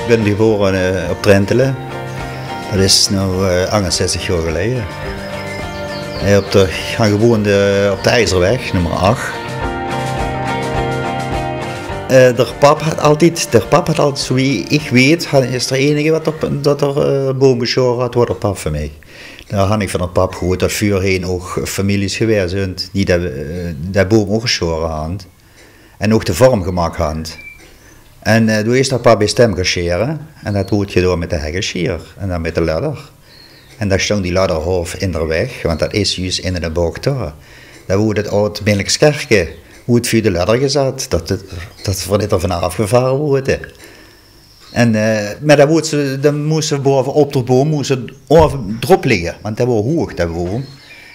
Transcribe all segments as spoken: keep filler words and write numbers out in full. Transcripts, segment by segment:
Ich bön gebore, eh, op Trentele. Dat is noe, eh, achtenzestig jaor geleje. Eh, op de, ich han gewoend, eh, op de Ijzerweg, nummer acht. Eh, d'r pap had altied, d'r pap had altied, zoe wie ich weet, had, is d'r enige wat op, dat d'r, eh, boum gesjaore had, waor d'r pap van mich. Dao han ich van d'r pap gehuurd dat veurheen ouch families gewaes zunt die dat, eh, dat boum ouch gesjaore han. En ouch de vorm gemaak han. En, eh, doe is d'r pap bie Stem gaon sjere. En dat woort gedoon mit de heggesjier en dan mit de ladder. En dao stóng die ladder haof in d'r weg, want dat is zjuus in de bocht dao. Dao woort 't aod Minneliks kerke, woort veur de ladder gezat, dat 't, dat v'r neet d'rvan aafgevare woorte. En, eh, mer dan woort ze, dan mós ze bove op d'r boum, mós ze aove drop ligke, want dat woor hoeg, dat boum.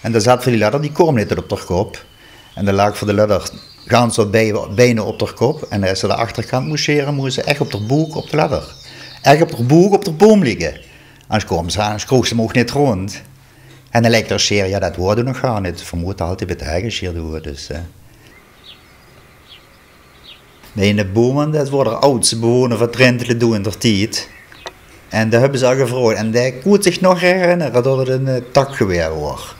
En dan zat v'r die ladder, die koom neet tot op d'r kop. En dan laag v'r de ladder gans op bij-, bijna op d'r kop. En es ze de achterkant mós sjere, mós ze ech op d'r boek op de ladder. Ech op d'r boek op d'r boum ligke. Angers koom ze, angers kroog ze 'm ouch neet rónd. En elektrisch sjere, jao, dat woor d'r nog gaar neet. V'r móste altied mit de heggesjier doon, dus, eh. Nae, de boum, dat woor d'r aadste bewoner van Trentele doe in d'r tied. En dao höbbe ze al gevraog. En dae kóns zich nog herinnere dat 't 'n, eh, takgewaer woor.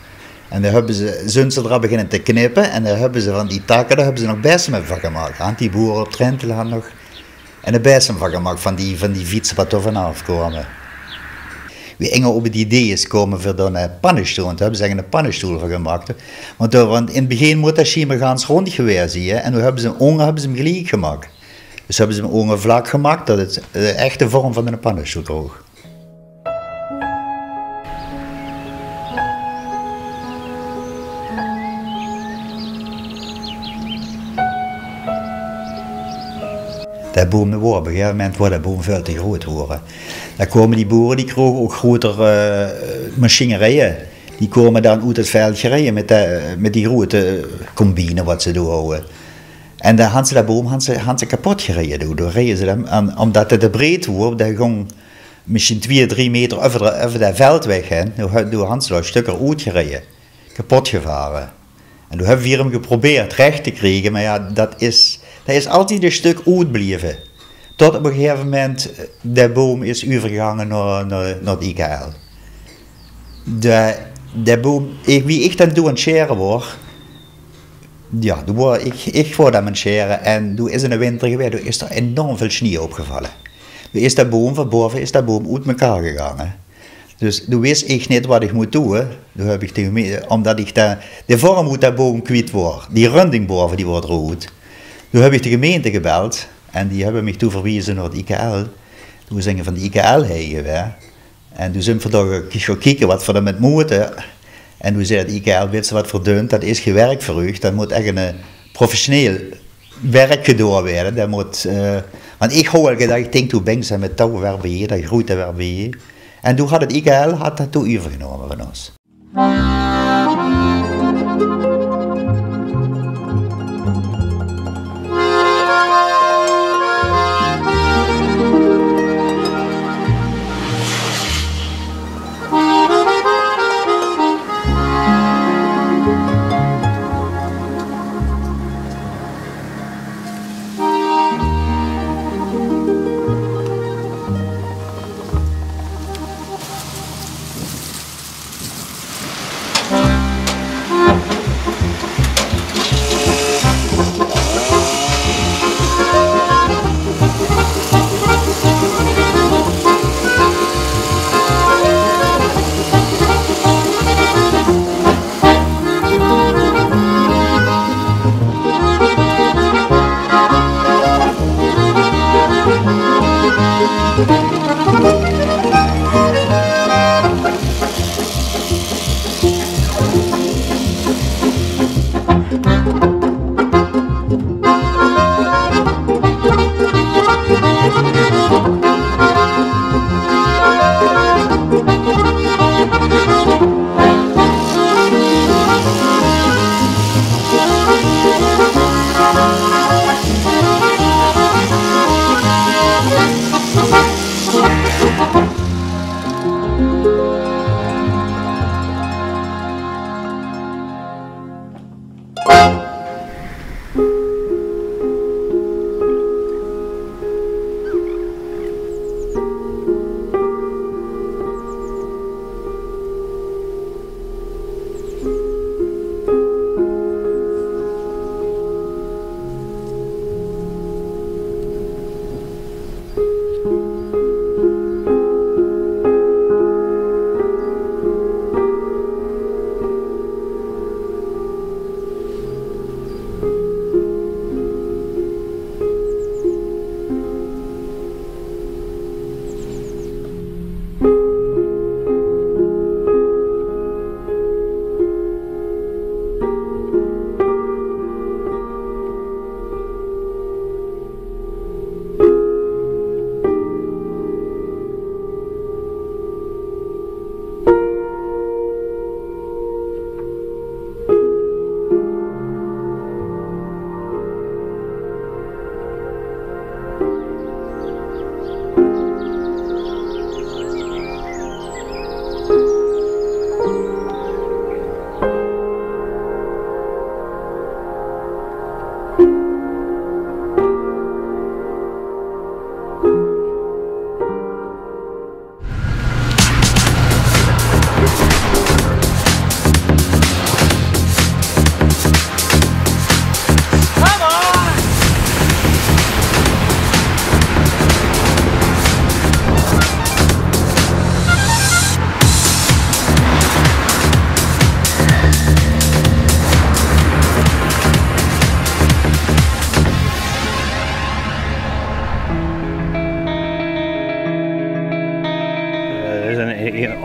En dao höbbe ze, zunt ze d'r al beginne te knippe. En dao höbbe ze van die takke, dao höbbe ze nog besem van gemaak. Want die boere op Trentele hadde nog 'ne besem van gemaak van die, van die fietse wat dao vanaaf kómme. Wie enger op 't idee is gekómme veur dao 'ne pannestoel, want dao höbbe ze eigelik 'ne pannestoel van gemaak. Want dao, want in 't begin mót dat sjienbaar gans rónd gewaes zeen, hè. En noe höbbe ze 'm ónger, höbbe ze 'm geliek gemaak. Dus höbbe ze 'm ónger vlak gemaak dat 't, eh, ech de vorm van 'ne pannestoel kroog. De boum, d'r woor op e gegaeve moment woor de boum väöl te groot gewore. Dan kómme die boere, die kroge ouch groter, eh, machinerieë. Die kómme dan oet 't veld gerieje mit de, mit die grote combine wat ze dao hawwe. En dan han ze de boum, han ze, han ze kapot gerieje. Doe, doe rieje ze dan aan, ómdat 't te breed woor, dat góng mesjien twieë, drie meter euver de, euver de veldweg hin. Doe ha-, doe han ze dao stökker oetgerieje, kapot gevare. En doe höbbe v'r 'm geprobeerd rech te kriege, mer jao, dat is, dat is altied e stök oetblieve. Tot op e gegaeve moment, eh, de boum is euvergegange nao, nao, nao 't I K L. De, de boum, ich, wie ich dan doe aan 't sjere woor, jao, doe woor ich, ich woor dan aan 't sjere en doe is 'ne winter gewaes, doe is d'r enorm väöl sjnie opgevalle. Doe is de boum, van bove is de boum oet mekaar gegange. Dus doe wis ich neet wat ich moot doon. Doe höb ich de geme-, ómdat ich de, de vorm oet de boum kwiet woor, die runding bove, die woor d'roet. Doe höb ich de gemeinte gebeld en die höbbe mich toe verweze nao 't I K L. Doe zeen ze van 't I K L heen gewaes. En doe zeen v'r dao gaon kieke wat v'r d'rmit mótte. En doe zag 't I K L: "Wits se wat v'r doon? Dat is gee werk veur uch. Dat mót ech 'n, eh, professioneel werk gedoon waere. Dat mót, eh," want ich haw al gedach, ich dink, doe bings en mit touw weer bie, dat groete weer bie. En doe had 't I K L had dat doe euvergenómme van ós.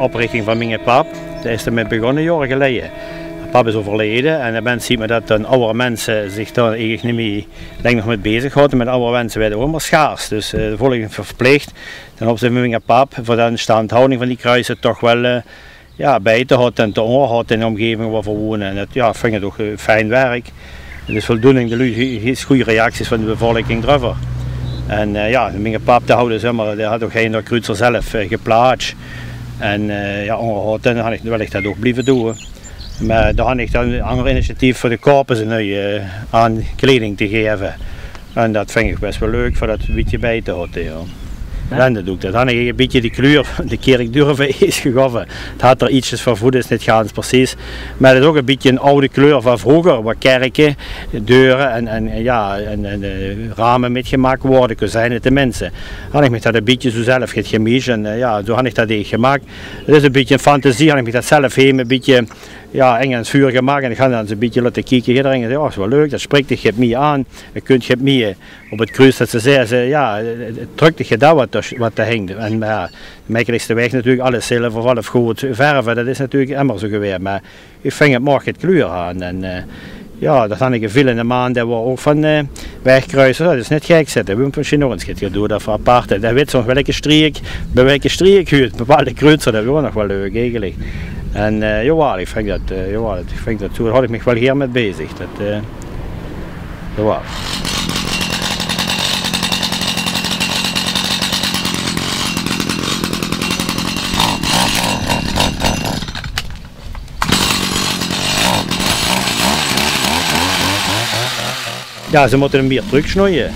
Oprichting van mienge pap, dao is 't mit begós, jaore geleie. Pap is euverleje en de mins zuut mer det dan awwer minse zich dao eigelik neet mie lang nog mit bezig haje. Mit awwer minse waere ouch mer sjaars. Dus, eh, de volgende verplich, dan op zich mit mienge pap, veur de instandhouding van die kruise toch waal, eh, jao, bie te haje en te óngerhaje in de ómgaeving wo v'r wone. En det, jao, vinj ich ouch, eh, fijn werk. 't Is voldoening, de luuj, is gooj reacties van de bevolking d'reuver. En, eh, jao, mienge pap, dae haw dus ummer, dae haw ouch ein d'r kruuzer zelf, eh, geplaats. En, eh, jao, óngerhaje, dan han ich, wil ich det ouch blieve doon. Mer dan han ich dan ein anger initiatief veur de korpse ein nuuj, eh, aankleiding te gaeve. En det vinj ich bès waal leuk, veur det ein bietje bie te haje, jao. Jao. Lendedook, det han ich ein bietje de kleur van de kirkdeur is gegaeve. 't Hat d'r ietsjes vervoed, is neet gans precies. Mer 't is ouch ein bietje ein aw kleur van vreuger, wo kirke, deure en, en, jao, en, en, eh, rame mitgemaak waere, kozijne tenminste. Han ich mich det ein bietje zoe zelf get gemis en, eh, jao, zoe han ich det eigelik gemaak. 't Is ein bietje ein fantasie, han ich mich det zelf hie ein bietje, jao, eng aan 't vuur gemaak en ich han dan zoe ein bietje laote kieke hie d'rin. Jao, is waal leuk, det sprik dich get mie aan. Ge kunt get mie op 't kruus det ze zègke, ze, jao, 't drök dich get aan wat d'r, wat d'r hingk. En, mer jao, de mekkelikste waeg natuurlik, alles zilver of alles good verve, det is natuurlik ummer zoe gewaes. Mer ich vinj 't maag get kleur aan. En, eh, jao, det han ich geveul in de maan, dae waor ouch van, eh, Wegkruiser, det is neet gek, zèt. Dae wint van Sjinorenskit gedoon, det veur apart. Dae wit soms welke streek, bie welke streek huurt, bepaalde kruuzer, det waor nog waal leuk eigelik. En, eh, jawaal, ich vinj det, eh, jawaal, ich vinj det, zoe haw ich mich waal gaer mit bezig. Det, eh, jawaal. Jao, ze mótte 'm mie tröksnoeie.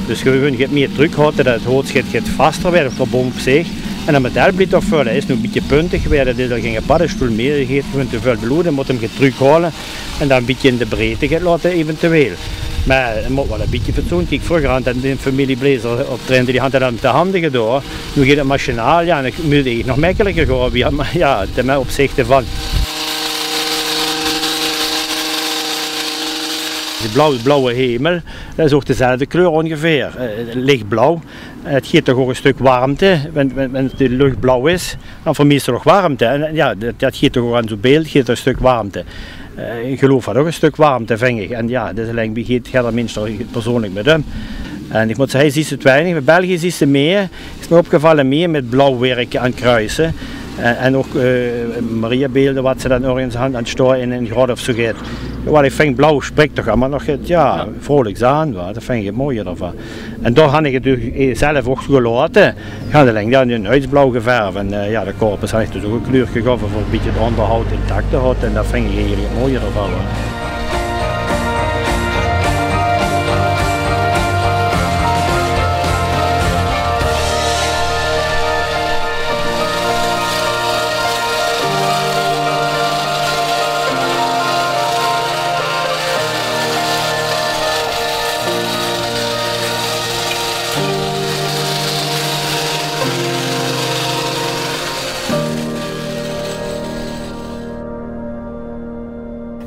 Dus gewoen get mie trök haoje, det 't hout get, get vaster wuuert op de boum op zich. En 't model blief toch väöl. Hae is noe ein bietje puntig gewaes, det is al geine paddestoel mie. Hae haet gewoen te väöl blood, mót 'm get trökhaole. En dan ein bietje in de breedte get laote, eventueel. Mer 't mót waal ein bietje fatsoen. Kiek, vreuger han de femilie Blaezer op Drenthe, die han det dan mit de hande gedaon. Noe geit 't machinaal, jao, en 't mót eigelik nog mekkeliker gaon, wie, mer jao, de opzichte van. De blauw, blauwe hemel, det is ouch dezelfde kleur óngeveer, eh, lichblauw. En 't geit toch ouch ein stök wermte, wen, wen, wen de luch blauw is, dan vermis se toch wermte. En, eh, jao, det, det geit toch ouch aan zoe'n beeld, geit ein stök wermte. Eh, ich geluif det ouch ein stök wermte, vinj ich. En jao, det is allein wie geit, geit d'r mins d'r persoonlik mit um. En ich mót zègke, hae zuut 't weinig. In België zuut 't mie, is mich opgevalle, mie mit blauw wirke aan kruise. En, en ouch, eh, Mariabeelde, wat ze dan örges aan, aan 't staon in ein grot of zoe get. Jao, waal, ich vinj blauw sprik toch ummer nog get, jao, vreuliks aan, wa. Det vinj ich 't mooie d'rvan. En dao han ich 't dus, eh, zelf ouch gelaote. Ich han allein dan in huidsblauw geverf. En, eh, jao, de korpse han ich dus ouch ein kleur gegaeve veur ein bietje 't óngerhoud intact te haoje. En det vinj ich eigelik 't mooie d'rvan, wa.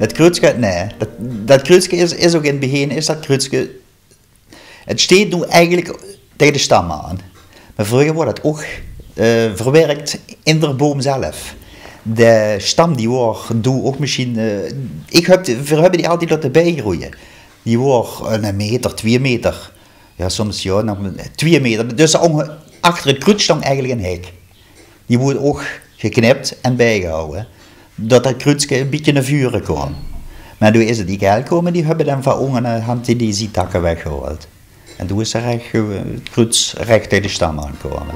't Kruutske, nae, det, det kruutske is, is ouch in 't begin, is det kruutske 't Steet noe eigelik taenge de stam aan. Mer vreuger woort det ouch, eh, verwirk in d'r boum zelf. De stam, die woort doe ouch mesjien, eh, ich höb, veer höbbe die altied laote bijgroeie. Die woort, eh, eine meter, twieë meter. Jao, soms, jao, nog twieë meter. Dus ónge-, achter 't kruuts stóng eigelik ein hek. Die woort ouch geknip en bijgehawwe, det det kruutske ein bietje nao veure kaom. Mer doe is 't die gel kómme, die höbbe dan van ónger, eh, han die, die zietakke weggehaold. En doe is 't rech, eh, 't kruuts rech taenge de stam aankómme.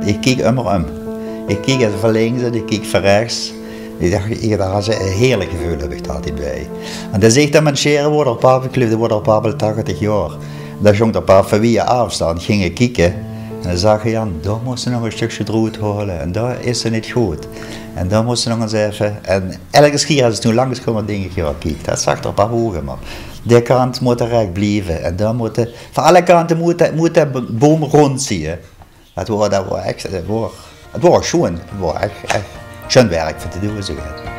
Ich kiek ummer um. Ich kiek effe van links en ich kiek van rechs. Ich dach, ich, dao is e heerlik geveul, höb ich dao altied bie. En dan zeen ich dan, mien sjere woort al papa, ich geluif, dae woort al papa tachtig jaor. En dan góng d'r papa van wieje aafstand, ging 'r kieke. En dan zag 'r: "Jan, dao mós se nog e stökske droet haole. En dao is 't neet good. En dao mós se nog ins effe." En elke kier es ich toen langs kóm, dan dink ich: "Jao, kiek, dat zag d'r papa ouch ummer. Dae kant mót rech blieve. En dao mót, van alle kante mót, mót de boum rónd zeen." Dat woor, dat woor ech, dat woor, 't woor sjoen. 't Woor ech, ech sjoen werk veur te doon, zoe get.